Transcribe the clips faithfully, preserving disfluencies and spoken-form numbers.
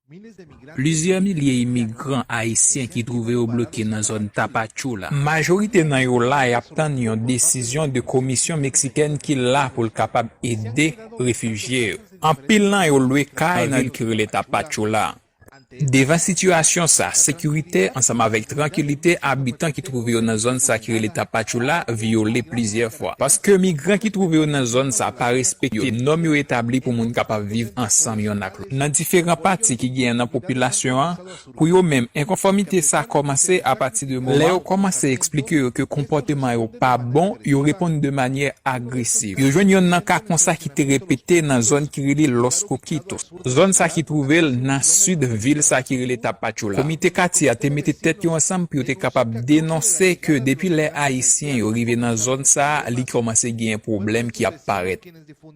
Plizyè milye imigran ayisyen ki twouve yo bloke nan zòn Tapachula. Majorite nan yo la y ap tann yon desizyon de komisyon meksikèn ki la pou l kapab ede refijye yo. Anpil nan yo lwe kay nan vil ki rele Tapachula. Devan sitiyasyon sa, sekirite ansanm avèk trankilite abitan ki twouve yo nan zòn sa ki rele Tapachula vyole plizyè fwa. Paske migran ki twouve yo nan zòn sa pa respekte nòm yo etabli pou moun kapab viv ansanm yonn ak lòt. Nan diferan pati ki genyen nan popilasyon an, pou yo menm, enkonfòmite sa kòmanse apati de moman lè yo kòmanse eksplike yo ke konpòteman yo pa bon, yo reponn de manyè agresiv. Yo jwenn yonn nan ka konsa ki te repete nan zòn ki rele Los Coquitos. Zòn sa ki twouve l nan sid vil sa ki rele Tapachula. Komite katye a te mete tèt yo ansanm pou yo te kapab denonse ke depi lè Ayisyen yo rive nan zòn sa a, li kòmanse genyen pwoblèm ki ap parèt.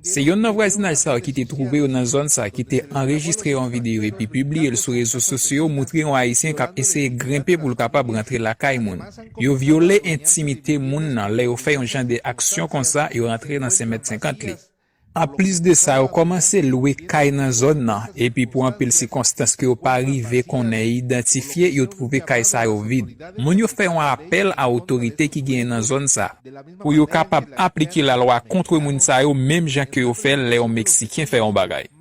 Se yonn nan vwazinaj sa yo ki te twouve yo nan zòn sa ki te anrejistre yon videyo epi pibliye l sou rezo sosyo yo, moutre yon Ayisyen k ap eseye grenpe pou l kapab rantre lakay moun. Yo vyole entimite moun nan lè yo fè yon jan de aksyon konsa, yo rantre nan senmèt senkant li. Anplis de sa, yo kòmanse lwe kay nan zòn nan, epi pou anpil sikonstans ke yo pa rive konnen e idantifye, yo twouve kay sa yo vid. Moun yo fè yon apèl a otorite ki genyen nan zòn sa, pou yo kapab aplike lalwa kont moun sa yo, menm jan ke yo fè l lè yon Meksiken fè yon bagay.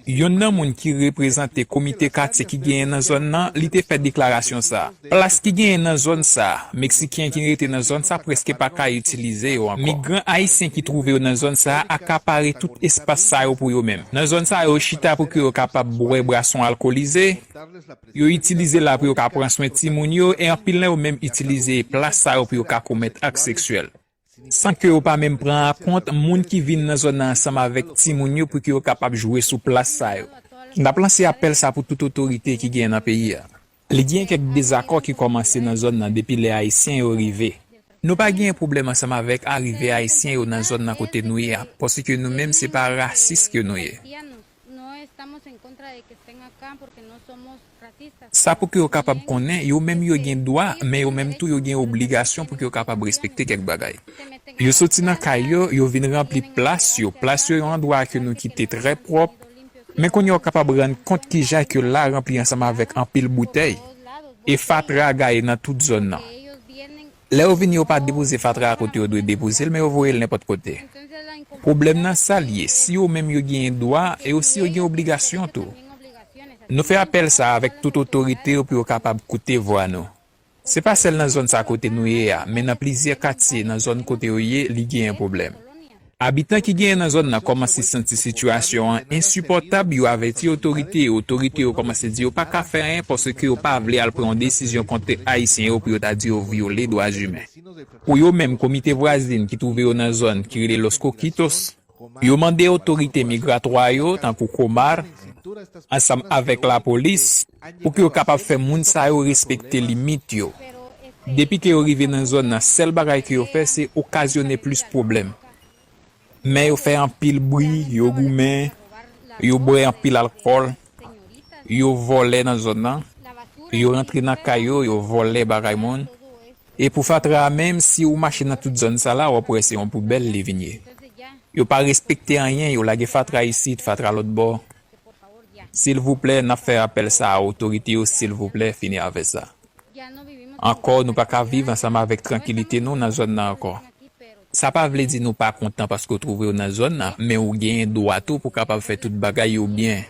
Yonn nan moun ki reprezante komite katye ki genyen nan zòn nan, li te fè deklarasyon sa a. Plas ki genyen nan zòn sa a, Meksiken ki rete nan zòn sa a prèske pa ka itilize yo ankò. Migran ayisyen ki twouve yo nan zòn sa a akapare tout espas sa yo pou yo menm. Nan zòn sa yo chita pou ke yo kapab bwè bwason alkolize, yo itilize la pou yo ka pran swen timoun yo, e anpil nan yo menm itilize plas sa yo pou yo ka komèt ak seksyèl. San ke yo pa menm pran an kont moun ki vin nan zòn nan ansanm avèk timoun yo pou ke yo kapab jwe sou plas sa yo. N ap lanse apèl sa pou tout otorite ki genyen nan peyi a. Li gen kèk dezakò ki kòmanse nan zòn nan depi lè Ayisyen yo rive. Nou pa gen pwoblèm ansanm avèk arive Ayisyen yo nan zòn nan kote nou ye a, paske nou menm se pa rasis ke nou ye. Sa pou ke yo kapab konnen, yo menm yo gen dwa, men yo menm tou yo gen obligasyon pou ke yo kapab respekte kèk bagay. Yo soti nan kay yo, yo vin ranpli plas yo. Plas yo yon andwa ke nou kite trè pwòp, men kounye a w kapab rann kont kijan ke la ranpli ansanm avèk anpil boutèy e fatra gaye nan tout zòn nan. Lè yo vini, yo pa depoze fatra a kote yo dwe depoze l, men yo voye l nenpòt kote. Pwoblèm nan sa l ye, si yo menm yo genyen dwa, e osi yo gen obligasyon tou. Nou fè apèl sa a avèk tout otorite yo pou yo kapab koute vwa nou. Se pa sèl nan zòn sa kote nou ye a, men nan plizyè katye nan zòn kote yo ye, li genyen pwoblèm. Abitan ki genyen nan zòn nan kòmanse santi sitiyasyon an ensipòtab, yo avèti otorite yo. Otorite yo kòmanse di yo pa ka fè anyen paske yo pa vle al pran yon desizyon kont Ayisyen yo pou yo ta di yo vyole dwa imen. Pou yo menm, komite vwazin ki twouve yo nan zòn ki rele Los Coquitos, yo mande otorite migratwa yo, tankou Comar, ansanm avèk lapolis, pou ke yo kapab fè moun sa yo respekte limit yo. Depi ke yo rive nan zòn nan, sèl bagay ke yo fè, se okazyone plis pwoblèm. Men yo fè anpil bri, yo goumen, yo bwè anpil alkòl, yo vòlè nan zòn nan, yo rantre nan kay yo, yo vòlè bagay moun. E pou fatra a menm, si ou mache nan tout zòn sa la, w ap wè se yon poubèl li vin ye. Yo pa respekte anyen, yo lage fatra isit, fatra lòt bò. Silvouplè, n ap fè apèl sa a otorite yo, silvouplè, fini avè sa. Ankò, nou pa ka viv ansanm avèk trankilite nou nan zòn nan ankò. Sa pa vle di nou pa kontan paske w twouve w nan zòn nan, men ou genyen dwa tou pou w kapab fè tout bagay yo byen.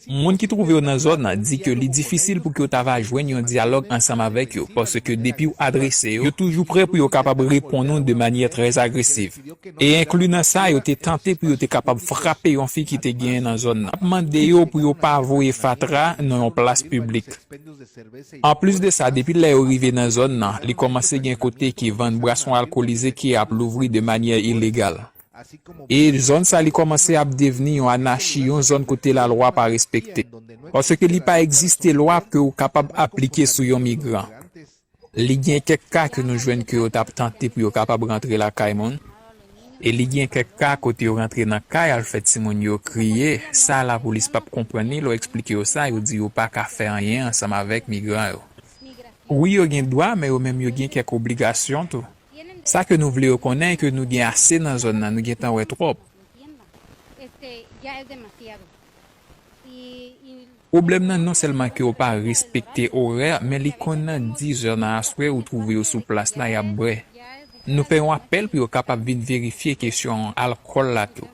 Moun ki twouve yo nan zòn nan di ke li difisil pou ke w ta va jwenn yon dyalòg ansanm avèk yo, paske depi w adrese yo, yo toujou prè pou yo kapab reponn ou de manyè trè agresiv. E enkli nan sa, yo te tante pou yo te kapab frape yon fi ki te genyen nan zòn nan. N ap mande yo pou yo pa voye fatra nan yon plas piblik. Anplis de sa, depi lè yo rive nan zòn nan, li kòmanse gen kote ki vann bwason alkolize ki ap louvri de manyè ilegal. E zòn sa li kòmanse ap devni yon anachi, yon zòn kote lalwa pa respekte. Paske li pa egziste lwa ke ou kapab aplike sou yon migran. Li gen kèk ka ke nou jwenn ke yo t ap tante pou yo kapab rantre lakay moun. E li gen kèk ka kote yo rantre nan kay al fè timoun yo kriye. Sa lapolis p ap konprann li lè w eksplike yo sa, yo di yo pa ka fè anyen ansanm avèk migran yo. Wi, yo gen dwa, men yo menm yo gen kèk obligasyon tou. Sa ke nou vle yo konnen, ke nou gen ase nan zòn nan, nou gentan wè twòp. Este, ya es demasiado. Y, y Pwoblèm nan non sèlman ke yo pa respekte orè, men li konn nan diz è nan aswè ou twouve yo sou plas la y ap bwè. Nou fè yon apèl pou yo kapab vin verifye kesyon alkòl la tou.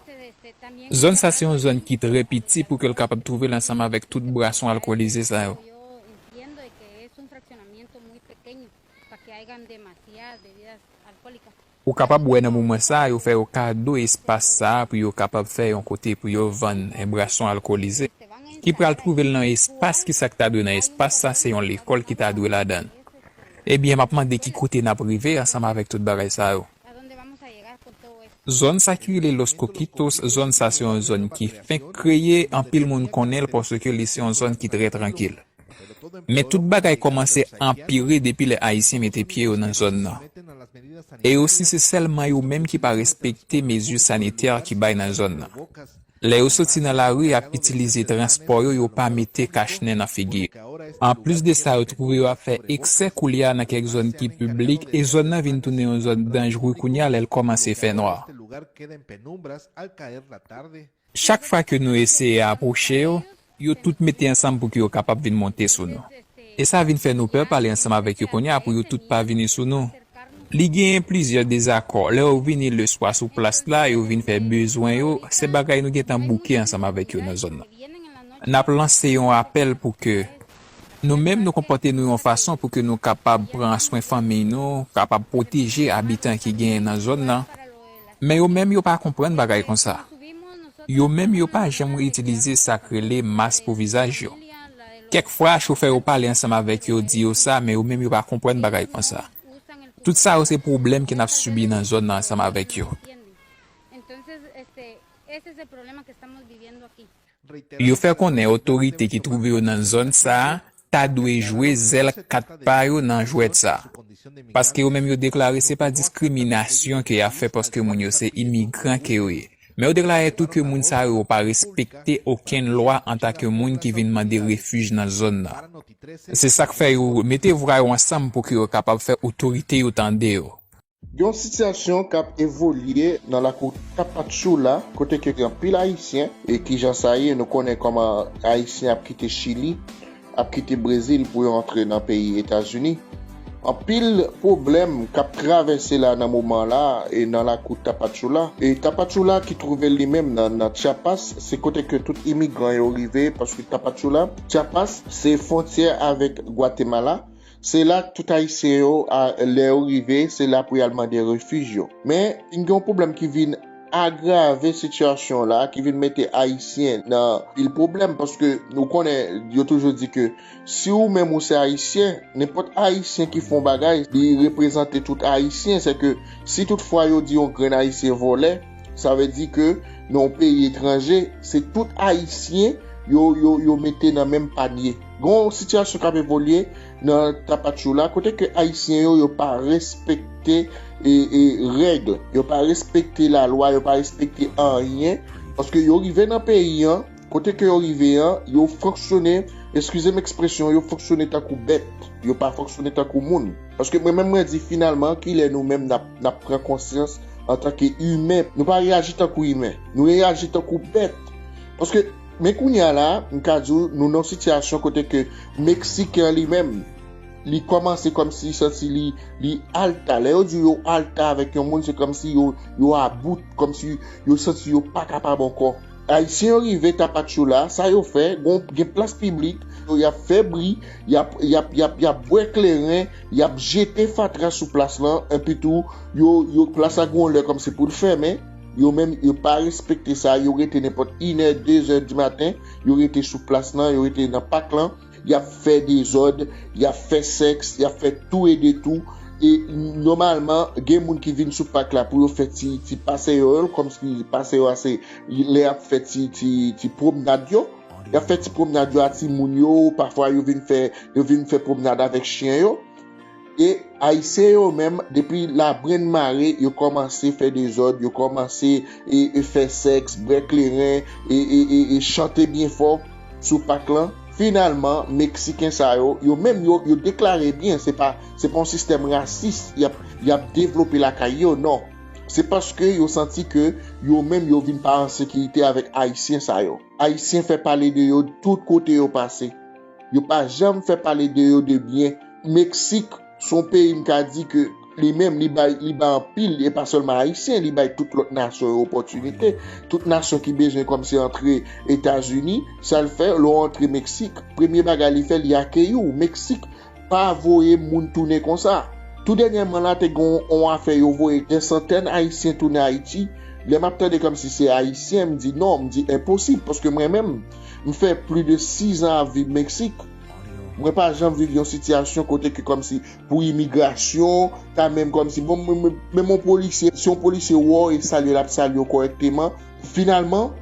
Zòn sa se yon zòn ki trè piti pou ke l kapab twouve l ansanm avèk tout bwason alkolize sa yo. Ou kapab wè nan moman sa a, yo fè yo kado espas sa a pou yo kapab fè yon kote pou yo vann bwason alkolize, ki pral twouve l nan espas, ki sa k ta dwe nan espas sa, se yon lekòl ki ta dwe ladan l. Ebyen, m ap mande ki kote n ap rive ansanm avèk tout bagay sa yo. Zòn sa ki rele Los Coquitos, zòn sa se yon zòn ki fenk kreye, anpil moun konnen l paske li se yon zòn ki trè trankil. Men tout bagay kòmanse anpire depi lè Ayisyen mete pye yo nan zòn nan. E osi se sèlman yo menm ki pa respekte mezi sanitè ki bay nan zòn nan. Lè yo soti nan lari, y ap itilize transpò yo, yo pa mete kachnen nan figi yo. Anplis de sa, yo twouve yo ap fè eksè koulye a nan kèk zòn ki piblik, e zòn nan vin tounen yon zòn danjre kounye a lè l kòmanse fè nwa. Chak fwa ke nou eseye apwoche yo, yo tout mete ansanm pou ke yo kapab vin monte sou nou. E sa vin fè nou pè pale ansanm avèk yo kounye a pou yo tout pa vini sou nou. Li genyen plizyè dezakò. Lè yo vini leswa sou plas la, yo vin fè bezwen yo, se bagay nou gentan bouke ansanm avèk yo nan zòn nan. N ap lanse yon apèl pou ke nou menm nou konpòte nou yon fason pou ke nou kapab pran swen fanmi nou, kapab pwoteje abitan ki genyen nan zòn nan. Men yo menm yo pa konprann bagay konsa. Yo menm yo pa janm itilize sa k rele mas pou vizaj yo. Kèk fwa, chofè yo pale ansanm avèk yo, di yo sa, men yo menm yo pa konprann bagay konsa. Tout sa yo se pwoblèm ke n ap sibi nan zòn nan ansanm avèk yo. Yo fè konnen otorite ki twouve yo nan zòn sa a ta dwe jwe zèl kat pa yo nan jwèt sa a. Paske yo menm yo deklare se pa diskriminasyon ke y ap fè paske moun yo se imigran ke yo ye. Men yo deklare tou ke moun sa yo pa respekte okenn lwa antanke moun ki vin mande refij nan zòn nan. Se sa k fè yo mete vwa yo ansanm pou ke yo kapab fè otorite yo tande yo. Gen yon sitiyasyon k ap evolye nan lakou Tapachula, kote ke gen anpil Ayisyen, e kijan sa ye, nou konnen kòman Ayisyen ap kite Chili, ap kite Brezil pou yo antre nan peyi Etazini. Anpil pwoblèm k ap travèse la nan moman la, e nan lakou Tapachula. E Tapachula ki twouve li menm nan, nan Chiapas, se kote ke tout imigran yo rive, paske Tapachula, Chiapas, se fwontyè avèk Gwatemala. Se la tout Ayisyen yo, a, lè yo rive, se la pou y al mande refij yo. Men, vin gen yon pwoblèm ki vin agrave sitiyasyon la, ki vin mete Ayisyen nan pil pwoblèm, paske nou konnen, yo toujou di ke si ou menm ou se Ayisyen, nenpòt Ayisyen ki fè yon bagay, li reprezante tout Ayisyen. Se ke si toutfwa yo di yon grenn Ayisyen vòlè, sa vle di ke nan yon peyi etranje, se tout Ayisyen yo, yo, yo mete nan menm panye. Gen yon sitiyasyon k ap evolye nan Tapachula, kote ke Ayisyen yo, yo pa respekte, e, e, règ, yo pa respekte lalwa, yo pa respekte anyen, paske yo rive nan peyi an, kote ke yo rive an, yo fonksyone, eskize m ekspresyon, yo fonksyone tankou bèt, yo pa fonksyone tankou moun. Paske mwen menm mwen di finalman, kilè nou menm n ap, n ap pran konsyans antanke imen? Nou pa reyaji tankou imen, nou reyaji tankou bèt. Paske, men kounye a la, m ka di w, nou nan yon sitiyasyon kote ke Meksiken an li menm, li kòmanse kòmsi li santi li, li alta. Lè yo di yo alta avèk yon moun, se kòmsi yo, yo about, kòmsi yo santi yo pa kapab ankò. Ayisyen yo rive Tapachula, sa yo fè, gon, gen plas piblik, y ap fè bri, y ap, y ap, y ap, y ap bwè kleren, y ap jete fatra sou plas lan, epi tou, yo, yo, plas la gon lè kòmsi pou l fèmen, yo menm, yo pa respekte sa, yo rete nenpòt inè, dezè di maten, yo rete sou plas lan, yo rete nan pak lan, y ap fè dezòd, y ap fè sèks, y ap fè tou e de tou. E nòmalman, gen moun ki vin sou pak la pou yo fè ti, ti paseyòl, kòmsi paseyòl se lè y ap fè ti, ti, ti pwomnad yo. Y ap fè ti pwomnad yo a timoun yo, pafwa yo vin fè, yo vin fè pwomnad avèk chen yo. E Ayisyen yo menm, depi labrenn mare, yo kòmanse fè dezòd, yo kòmanse, e, e fè sèks, bwè kleren, e, e, e, e chante byen fò sou pak lan. Finalman, Meksiken sa yo, yo menm yo, yo deklare byen, se pa, se pa yon sistèm rasis y ap, y ap devlope lakay yo, non. Se paske yo santi ke yo menm yo vin pa an sekirite avèk Ayisyen sa yo. Ayisyen fè pale de yo tout kote yo pase. Yo pa janm fè pale de yo de byen. Meksik, se yon peyi m ka di ke li menm, li bay, li bay anpil, e pa sèlman Ayisyen, li bay tout lòt nasyon yo opòtinite. Tout nasyon ki bezwen kòmsi antre Etazini, sa l fè, lè w antre Meksik, premye bagay li fè, li akeyi w. Meksik pa voye moun tounen konsa. Tou dènyèman la, te gen yon afè yo voye dè santèn Ayisyen tounen Ayiti. Lè m ap tande kòmsi se Ayisyen, m di non, m di enposib, paske mwen menm, m fè plis de sizan ap viv Meksik. Mwen pa janm viv yon sitiyasyon kote ke kòmsi pou imigrasyon, ta menm kòmsi, bon, men, men, men yon polisye, si yon polisye wè w e salye l, l ap salye w kòrèkteman. Finalman,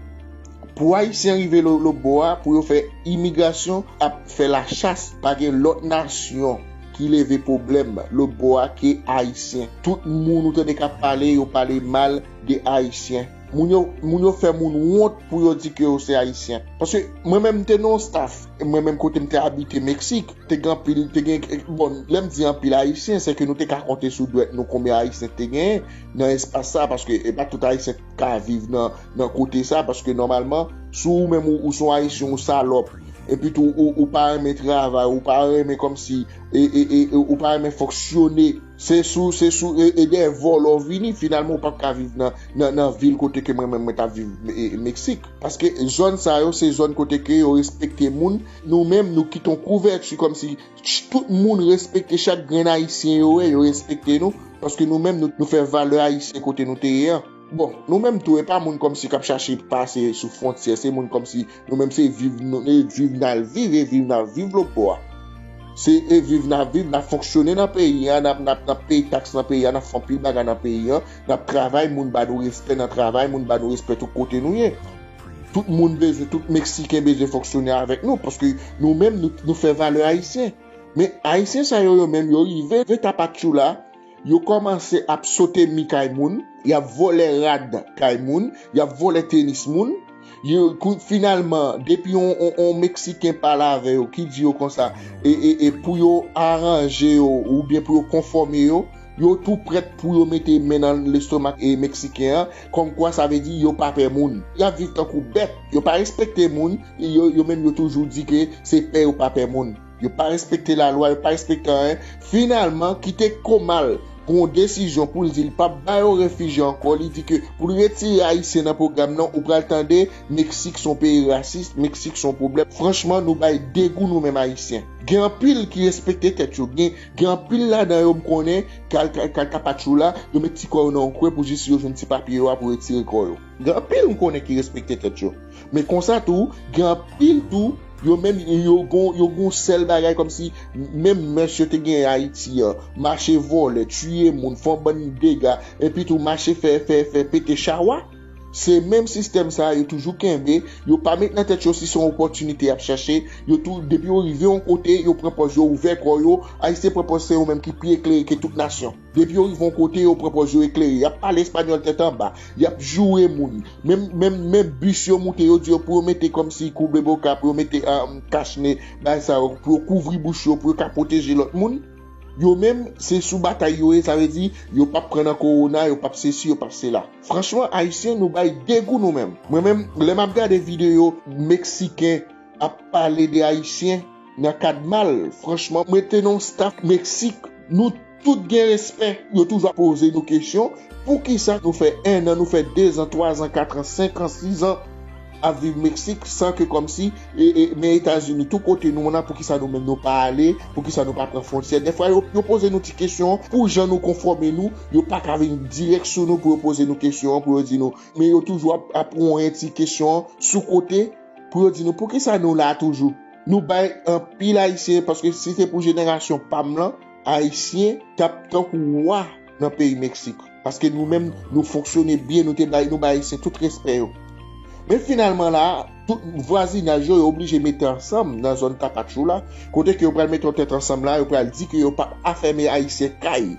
pou Ayisyen rive lo-, lòtbò a, pou yo fè imigrasyon, ap fè lachas, pa gen lòt nasyon ki leve pwoblèm lòtbò a ke Ayisyen. Tout moun ou tande k ap pale, yo pale mal de Ayisyen. Moun yo, moun yo fè moun wont pou yo di ke yo se Ayisyen. Paske mwen menm, m te nan yon staff, mwen menm kote m te abite Meksik, te gen anpil, te gen, bon, lè m di anpil Ayisyen, se ke nou te ka konte sou dwèt nou konbyen Ayisyen te genyen nan espas sa, paske e pa tout Ayisyen ka viv nan, nan kote sa, paske nòmalman, si ou menm ou, ou se yon Ayisyen, ou salòp, epi tou ou, ou pa renmen travay, ou pa renmen kòmsi, e, e, e, e, ou pa renmen fonksyone, se sou, se sou, e, e dèyè vòlò w vini, finalman ou p ap ka viv nan, nan, nan vil kote ke mwen menm mwen t ap viv, e, Meksik. Paske zòn sa yo, se zòn kote ke yo respekte moun, nou menm, nou kite yon kouvèti kòmsi tout moun respekte chak grenn Ayisyen yo wè, yo respekte nou, paske nou menm, nou, nou fè valè Ayisyen kote nou te ye an. Bon, nou menm tou, e pa moun kòmsi k ap chache pase sou fwontyè, se moun kòmsi nou menm se viv, nou, e viv n al viv, e viv n ap viv lòtbò a. Se e viv n ap viv, n ap fonksyone nan peyi a, n ap, n ap, n ap peye taks nan peyi a, n ap fè anpil bagay nan peyi a, n ap travay, moun ba nou respè nan travay, moun ba nou respè tout kote nou ye. Tout moun bezwen, tout Meksiken bezwen fonksyone avèk nou, paske nou menm, nou, nou fè valè Ayisyen. Men Ayisyen sa yo, yo menm, yo rive, rive Tapachula, yo kòmanse ap sote mi kay moun, y ap vòlè rad kay moun, y ap vòlè tenis moun. Yo, kou, finalman, depi yon, yon, yon Meksiken pale avè yo, ki di yo konsa, e, e, e pou yo aranje yo, oubyen pou yo konfòme yo, yo tou prèt pou yo mete men nan lestomak, e, Meksiken an, kòmkwa sa vle di yo pa pè moun. Y ap viv tankou bèt, yo pa respekte moun, e yo, yo menm yo toujou di ke se pè yo pa pè moun. Yo pa respekte lalwa, yo pa respekte anyen. Finalman, kite Komal pran yon desizyon pou l di l p ap ba yo refijye ankò. Li di ke pou l retire Ayisyen nan pwogram nan, ou pral tande Meksik se yon peyi rasis, Meksik se yon pwoblèm. Franchman, nou bay degou nou menm Ayisyen. Gen anpil ki respekte tèt yo. Gen, gen anpil ladan yo m konnen, k al, k al, k al Tapachula, yo met ti kò yo nan yon kwen pou jis yo jwenn ti papye yo a pou retire kò yo. Gen anpil m konnen ki respekte tèt yo. Men konsa tou, gen anpil tou, yo menm, yo gon, yo gon sèl bagay kòmsi, menm mès yo te gen Ayiti an, mache vòlè, tiye moun, fè yon bann dega, epi tou mache fè, fè, fè pete chawa. Se menm sistèm sa a yo toujou kenbe, yo pa met nan tèt yo si se yon opòtinite y ap chache, yo tou, depi yo rive yon kote, yo pran pòz yo ouvè kò yo, Ayisyen pran pòz se yo menm ki pi eklere ke tout nasyon. Depi yo rive yon kote, yo pran pòz yo eklere. Y ap pale espanyòl tèt anba. Y ap joure moun. Menm, menm, menm bis yo moute, yo di yo pou yo mete kòmsi coubreboca, pou yo mete, ah, kachne, bagay sa yo, pou yo kouvri bouch yo, pou yo ka pwoteje lòt moun. Yo menm, se sou batay yo ye, sa vle di, yo p ap pran nan kowona, yo p ap sesi, yo p ap sela. Franchman, Ayisyen, nou bay degou nou menm. Mwen menm, lè m ap gade videyo Meksiken ap pale de Ayisyen nan kad mal. Franchman, mwen te nan yon staff Meksik, nou tout gen respè. Yo toujou ap poze nou kesyon, poukisa nou fè en an, nou fè de zan, twa zan, kat an, senk an, sis an ap viv Meksik san ke kòmsi, e, e, men Etazini tou kote nou nan, poukisa nou menm nou pa ale, poukisa nou pa pran fwontyè. Dèfwa, yo, yo poze nou ti kesyon pou jan nou konfòme nou, yo pa ka vin dirèk sou nou pou yo poze nou kesyon an, pou yo di nou, men yo toujou ap, ap wonyen ti kesyon an sou kote, pou yo di nou poukisa nou la toujou. Nou bay anpil Ayisyen, paske si se pou jenerasyon pa m lan, Ayisyen t ap tankou wa nan peyi Meksik. Paske nou menm, nou fonksyone byen, nou te bay, nou bay Ayisyen tout respè yo. Men finalman la, tout vwazinaj yo, yo oblije mete ansanm nan zòn Tapachula, kote ke yo pral mete yon tèt ansanm la, yo pral di ke yo p ap afèmen Ayisyen kay.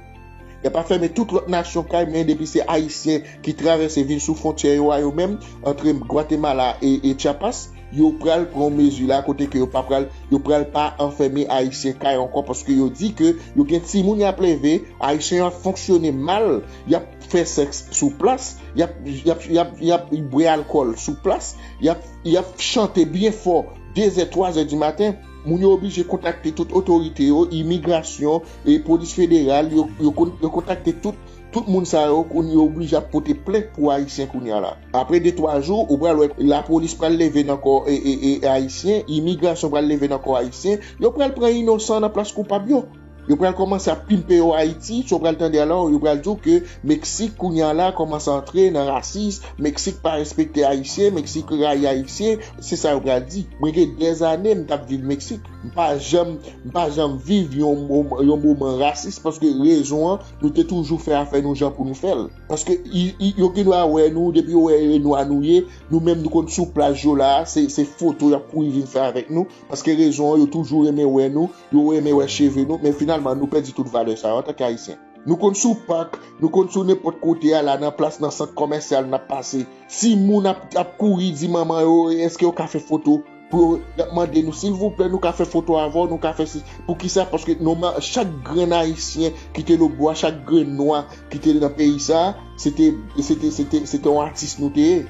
Y ap afèmen tout lòt nasyon kay, men depi se Ayisyen ki travèse vin sou fwontyè yo a yo menm, antre Gwatemala e, e Chiapas, yo pral pran mezi la kote ke yo pa pral, yo pral pa anfème Ayisyen kay ankò, paske yo di ke yo gen timoun y ap leve, Ayisyen yo ap fonksyone mal, y ap fè sèks sou plas, y ap, y ap, y ap, y ap bwè alkòl sou plas, y ap, y ap chante byen fò, de zè, twa zè di maten. Moun yo oblije kontakte tout otorite yo, imigrasyon, e polis federal, yo, yo, kon- yo kontakte tout, tout moun sa yo, kounye yo oblije ap pote plent pou Ayisyen kounye a la. Apre de twa jou, ou pral wè lapolis pral leve nan kò e, e, e, Ayisyen, imigrasyon pral leve nan kò Ayisyen, yo pral pran inosan nan plas koupab yo. Yo pral kòmanse ap pimpe yo Ayiti, so pral tande alò, yo pral di w ke Meksik kounye a la kòmanse antre nan rasis, Meksik pa respekte Ayisyen, Meksik rayi Ayisyen, se sa yo pral di. Mwen gen dèzane m t ap viv Meksik. M pa janm, m pa janm viv yon, mo- yon moman rasis paske rezon an, nou te toujou fè afè nou jan pou nou fè l. Paske i- i- yo gen dwa wè nou, depi yo wè e nwa nou ye, nou menm nou konn sou plaj yo la, se, se foto y ap kouri vin fè avèk nou. Paske rezon an, yo toujou renmen wè nou, yo renmen wè cheve nou, men finalman, nou pèdi tout valè sa yo antanke Ayisyen. Nou konn sou pak, nou konn sou nenpòt kote a la, nan plas, nan sant kòmèsyal, n ap pase. Si moun ap, ap kouri di manman yo, èske yo ka fè foto? Pou yo, y ap mande nou, silvouplè, nou ka fè foto avè w, nou ka fè si. Poukisa? Paske nòmal, chak grenn Ayisyen ki te lòtbò a, chak grenn nwa ki te nan peyi sa, se te, se te, se te, se te yon atis nou te ye.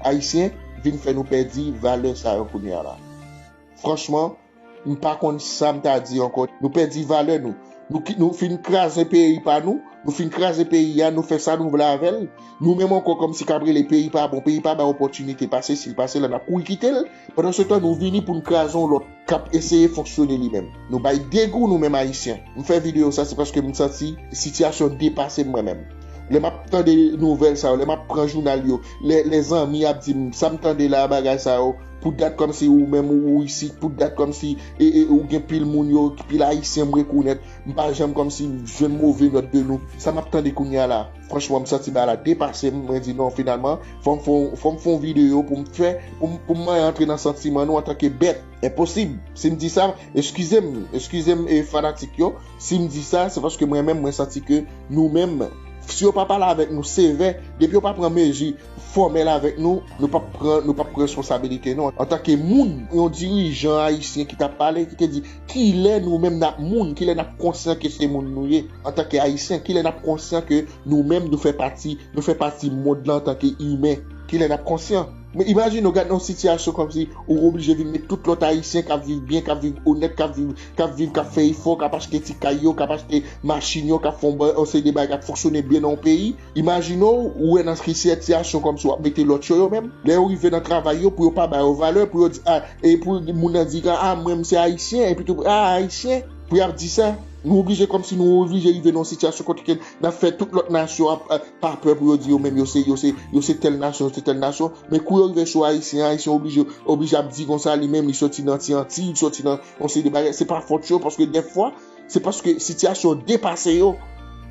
Ayisyen vin fè nou pèdi valè sa yo kounye a la. Franchman, m pa konn sa m ta di ankò. Nou pèdi valè nou. Nou, ki- nou fin kraze peyi pa nou. Nou fin kraze peyi a, nou fè sa nou vle avè l. Nou menm ankò kòmsi k ap rele peyi pa bon, peyi pa bay opòtinite, pa sesi, pa sela, n ap kouri kite l. Pandan se tan, nou vini pou n kraze yon lòt k ap eseye fonksyone li menm. Nou bay degou nou menm Ayisyen. M fè videyo sa, se paske m santi sitiyasyon depase m mwen menm. Lè m ap tande nouvèl sa yo, lè m ap pran jounal yo, lè, lè zanmi ap di m, sa m tande la, bagay sa yo, pou dat kòmsi ou menm ou, ou isit, pou dat kòmsi e, e, ou gen pil moun yo, pil Ayisyen m rekonèt, m pa janm kòmsi jwenn move nòt de nou. Sa m ap tande kounye a la, franchman, m santi bagay la depase m, mwen di non, finalman, fò m fè, fò m fè yon videyo pou m fè, pou m, pou m antre nan santiman nou antanke bèt. Enposib. Si m di sa, eskize m, eskize m, e fanatik yo, si m di sa, se paske mwen menm, mwen santi ke nou menm, si yo pa pale avèk nou sevè, depi yo pa pran mezi fòmèl avèk nou, nou p ap pran, nou p ap pran responsabilite nou. Antanke moun, yon dirijan ayisyen ki t ap pale, ki te di, kilè nou menm n ap moun, kilè n ap konsyan ke se moun nou ye? Antanke ayisyen, kilè n ap konsyan ke nou menm, nou fè pati, nou fè pati mond lan antanke imen? Kilè n ap konsyan? Men imajine w gade nan yon sitiyasyon kòmsi ou oblije vin met tout lòt ayisyen k ap viv byen, k ap viv onèt, k ap viv, k ap viv, k ap fè efò, k ap achte ti kay yo, k ap achte machin yo, k ap fè yon ba- yon seri de bagay, k ap fonksyone byen nan yon peyi. Imajine w, ou wè nan ki sitiyasyon kòmsi w ap mete lòt yo, yo menm. Lè yo rive nan travay yo, pou yo pa ba yo valè, pou yo di, a, e pou moun nan di, a, mwen, m se ayisyen, epi tou, a, ayisyen, pou y ap di sa. Nou oblije kòmsi nou oblije rive nan yon sitiyasyon kote ke n ap fè tout lòt nasyon ap, ap, pa pè pou yo di yo menm yo se, yo se, yo se tèl nasyon, yo se tèl nasyon. Men kou yo rive sou ayisyen, ayisyen oblije, oblije ap di konsa li menm, li soti nan ti Antiy, li soti nan yon seri de bagay. Se pa fòt yo, paske dèfwa, se paske sitiyasyon depase yo.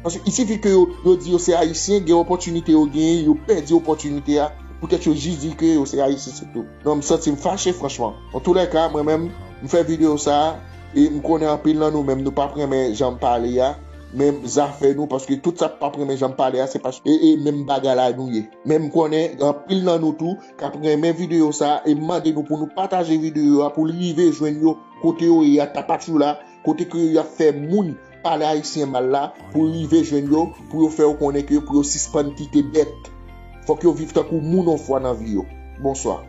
Paske il sifi ke yo, yo di yo se ayisyen, gen opòtinite yo genyen, yo pèdi opòtinite a, poutèt yo jis di ke yo se ayisyen, se tou. Non, m santi m fache, franchman. Antoulèka, mwen menm, m fè videyo sa a, e m konnen anpil nan nou menm, nou p ap renmen jan m pale a, men zafè nou, paske tout sa p ap renmen jan m pale a, se paske, e, e menm bagay la nou ye. Men m konnen anpil nan nou tou k ap renmen videyo sa a, e m mande nou pou nou pataje videyo a, pou l rive jwenn yo kote yo ye a, Tapachula, kote ke y ap fè moun pale ayisyen mal la, pou rive jwenn yo, pou yo fè yo konnen ke pou yo sispann kite bèt. Fòk yo viv tankou moun yon fwa nan vi yo. Bonswa.